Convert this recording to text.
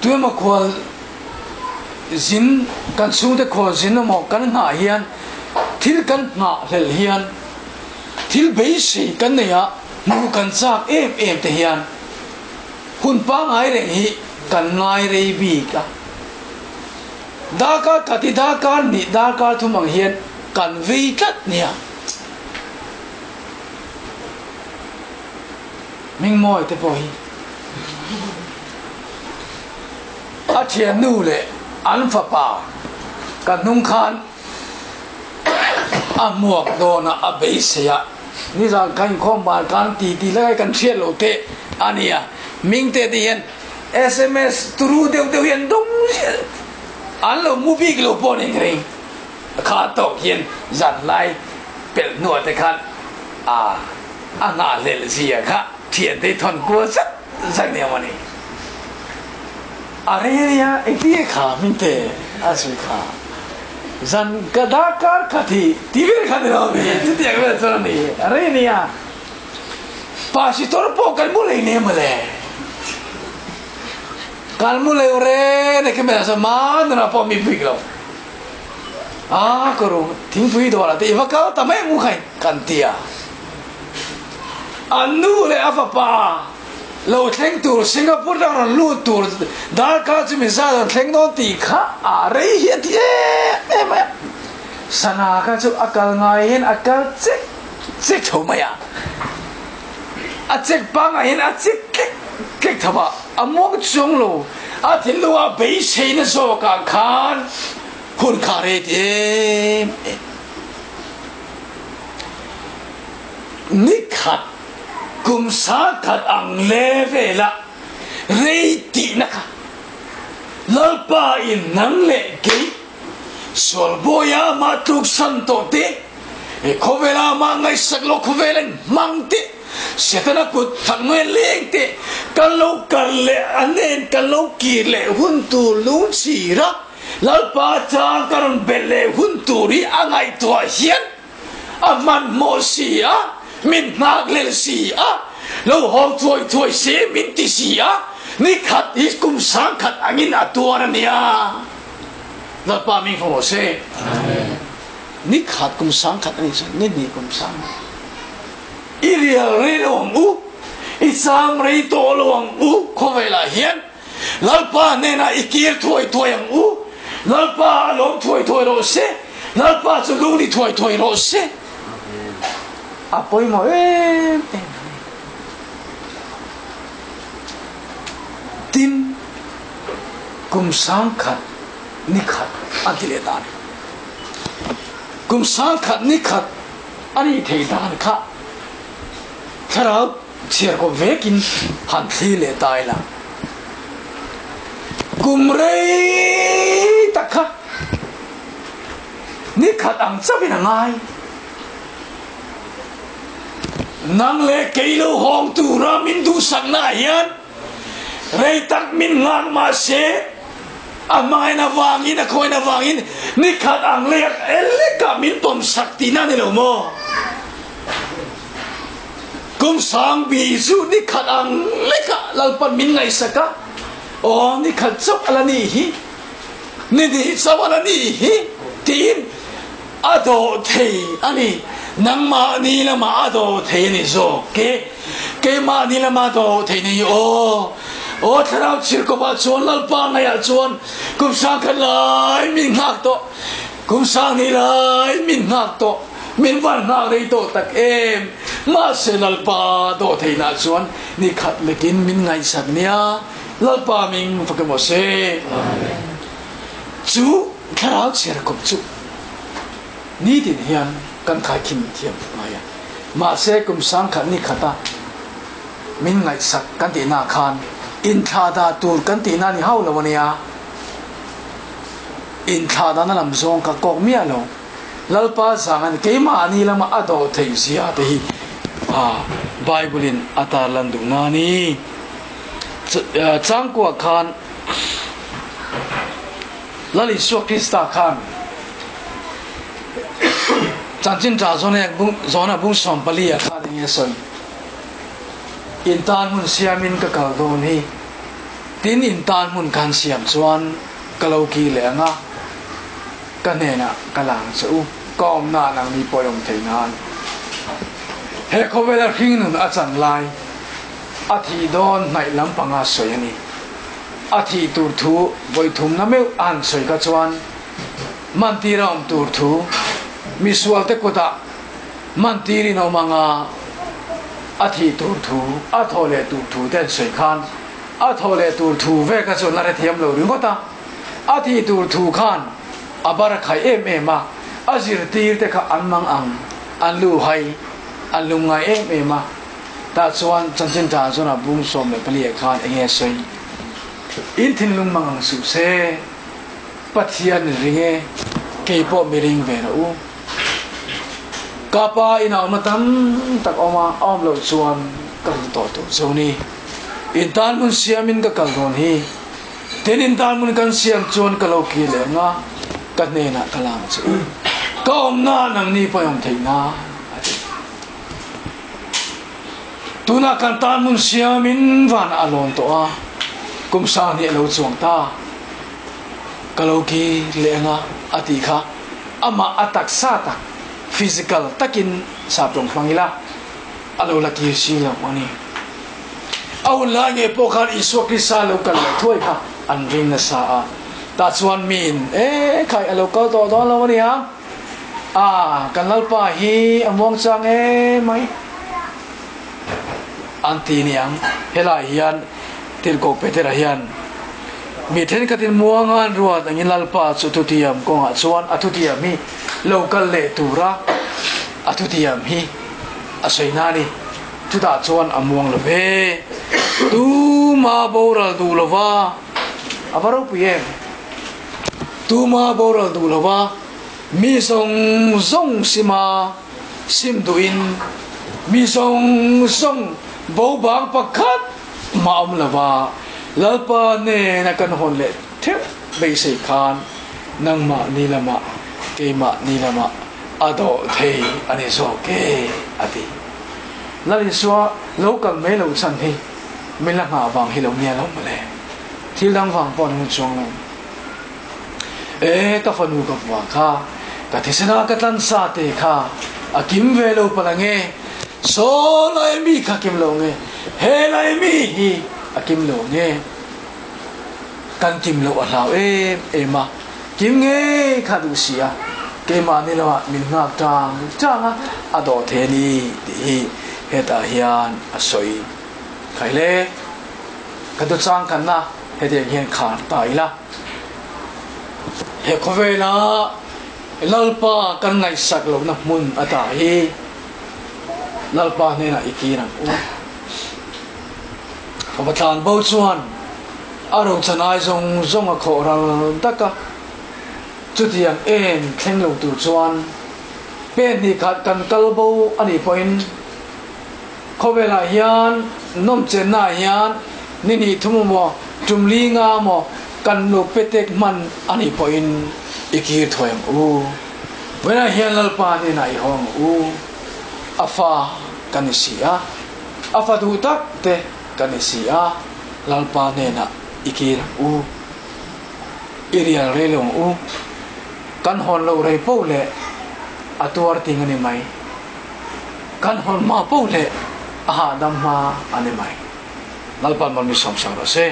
Tuemaw khual zin, kan chhungte khual zin emaw kan nghah hian thil kan nghah hlelh hian thil beisei kan nei a, hmuh kan chak em em te hian hun pangngai reng hi kan ngai rei bik a. Darkar khat hi darkar hnih darkar thum ang hian kan vei tlat nia. Hmingmawi te pawh hi a thiannu leh an fapa ka hnung khan a hmuak dawn a, a beisei a, nizan kha inkhawm ban khan ti ti lai kan hriat lo teh a nia, Hmingte te hian sms turu deuh deuh hi an dawng ziah an lo mu bik lo pawh ni ka ring. Kha tawk hian zan lai pelh hnuah te khan a a nghahhlelh zia kha thiante hi thawn kual zak zak nia maw ni. A rei ania engtin nge kha Hmingte a sawi kha zan ka darkar khat hi ti vel kha ni lo mi chutiang vel chuan a ni a rei ania Pastor pawh kan mu lei nia mawle. Kan mu leu reng reng khi mela chuan Manuna pawh mi bik lo. A ka ru thingpui dawrah te i va kal ta mai ang u khai kan ti a. An nu leh a fapa lo thleng tur Singapore dang rawn lut tur darkar chu mi zat rawn thleng dawn tih kha a rei hi a ti em em mai a. Sana kha chu a kal ngai hian a kal chek chek tho mai a. A chek pangngai hian a chek tlek tlek tho a, a muang chuang lo. A thinlunga beiseina zawkah khan hun kha a rei ti em em. Ni khat kum sangkhat ang le vela rei tihna kha Lalpa in nang leh kei sual bawia mah tluksan tawh te, he khawvela mah ngaihsak lo khawvel an hmang te, Setana kut that ngai leng te, kan lo kal leh a nen kan lo kir leh hun tur lungchhir a, Lalpa chang ka rawn belh leh hun tur hi a ngaihtuah hian a hmanhmawh si a, min nghakhlel si a, lo hawng thuai thuai se min ti si a, ni khat hi kum sangkhat angin a tuar a nia. Lalpa ming fawm rawh se. Ni khat kum sangkhat a nih chuan ni hnih kum sang. I rial rei lo ang u, i cham rei tawh lo ang u, khawvelah hian Lalpa hnenah i kir thuai thuai ang u, Lalpa a lawm thuai thuai rawh se, Lalpa chu lung ni thuai thuai rawh se. A pawimawh em em a ni. Tin, kum sangkhat ni khat an ti leh ta a ni. Kum sangkhat ni khat A nih theih dan kha thlarau chhiar kawp vekin han thli leh ta ila. Kum rei tak kha ni khat ang chauhin a ngai. Nang leh kei lo hawng tura min duhsakna ah hian rei tak min nghak mah se, A hmain avangin, a khawiin avangin ni khat ang leh lekah min pawmsak tihna a ni lo maw? Kum sang bi chu ni khat ang lekah Lalpan min ngaihsak a, aw ni khat chauh a la nih hi, ni hnih chauh a la nih hi tiin a dawh thei a ni. Nangmahni lamah a dawh thei a ni zawk e. Keimahni lamah dawh thei ni aw. Aw thlarau chirkawpah chuan Lalpa ngaiah chuan kum sangkhat lai min nghak tawh, kum sanghnih lai min nghak tawh, min van nghak rei tawh tak em. Mahse Lalpa dawh theihnah chuan ni khat lekin min ngaihsak nia. Lalpa ming fak emaw se. Chu thlarau chirkawp chu nitin hian kan khaikhin thiam ngai a. Mahse kum sangkhat ni khata min ngaihsak kan tihna khan inthlah dah tur kan tihna ni hauh lo a nia. Inthlah dahna lam zawng ka kawk miah lo. Lalpa zang a ni, keimahni lama a dawh theih zia te hi a Bible in a tarlan duhna a ni. Changkua khan Lal Isua Krista khan Chanchin Tha Zawna bung 14 ah khan eng nge sawi? In tan hmun siamin ka kal dawn hi. Tin in tan hmun kan siam chuan ka lo ki leh ang a, ka hnenah ka la ang che u, ka awmna ah nangni pawh i awm thei nan. He khawvela hringnun a chan lai, a thih dawn hnaih lampanga sawi a ni. A thih tur thu vawi thumna meuh a han sawi kha chuan mantira awm tur thu misualte kutah mantirin awm anga a thih tur thu, a thawh leh tur thu te an sawi khan a thawh leh tur thu ve kha chuan a hrethiam lo ringawt a, a thih tur thu khan a bar a khai em em a, a zirtir te kha an mang ang, an lu hai, an lung ngai em em a, tah chuan chanchin tha chuan a bung 14 ah khan enge a sawi? In thinlung mang ang suh se, Pathian in ring e, kei pawh mi ring ve rawh u. Ka pa in a awmna tam tak awm a, a awm loh chuan ka ring tawh tur chu ni. In tan hmun siamin ka kal dawn hi. Tin in tan hmun kan siam chuan ka lo ki leh ang a, ka hnenah ka la ang che u. Ka awmna ah nangni pawh i awm theih nan, a ti. Tunah kan tan hmun siamin vanah a lawn tawh a, kum 2000 a lo chuang ta. Ka lo ki leh ang a, a tih kha. Amah a taksa tak, physical takin sap tawng hmang ila, a lo la kir si lo a ni. A hun lai ngei pawh khan Isua Krista lo kal leh thuai kha an ring nasa a. Tah chuan miin, E khai, a lo kal tawh dawn lo a nia. A, kan Lalpa hi a muang chang em mai an ti niang. Helai hian Tirhkoh Petera hian mi thenkhatin muanga an ruat angin Lalpa chu thutiam kawngah chuan a thutiam hi lo kal leh tura a thutiam hi a sawi na a ni. Chutah chuan a muang lo ve. Tuma boral duh lova a va ropui em? Tuma boral duh lova mi zawng zawng sima sim duhin mi zawng zawng bo bang pakhat mah awm lova Lalpa nena kan hawn leh theuh beisei khan nangmah ni lamah keimah ni lamah a dawh thei a ni zawk e, a ti. Lal Isua lo kal mai loh chhan hi min la nghah vang hi lo nia lo mawle. Thil dang vang pawh an ngun chuang lo. E, ka fanu ka vua kha, ka thisena ka tlan sa te kha a kim ve lo palh ang e. Saw lai mi kha kim lo nge, he lai mi hi a kim lo nge. Kan kim loh a hlau em em a, kim ngei kha duh si a, keimahni lamah min nghak tang tang a, a dawh thei a ni tih hi hetah hian a sawi khai hle. Ka du chang khanna hetiang hian khar ta ila. He khawvela Lalpa kan ngaihsak lohna hmun ata hi Lalpa hnenah i kir ang u. Fapa tlan bo chuan a rochanai zawng zawng a khawh ral dak a, chutiang em thleng lo tur chuan pen hnih khat kan kal bo a nih pawhin khawvelah hian nawm chennaah hian ni hnih thum emaw tum li nga emaw kan lo petek hman a nih pawhin i kir thuai ang u. Vawiinah hian Lalpa hnenah i haw ang u, a fa kan ni si a. A fa duh tak te kan ni si a, Lalpa hnenah i kir ang u, i rial rei lo ang u, kan hawn loh rei poh leh a tuar ting a ni mai, kan hawn hma poh leh a hahdam hma a ni mai. Lalpa'n mawlmi sawmsak rawh se.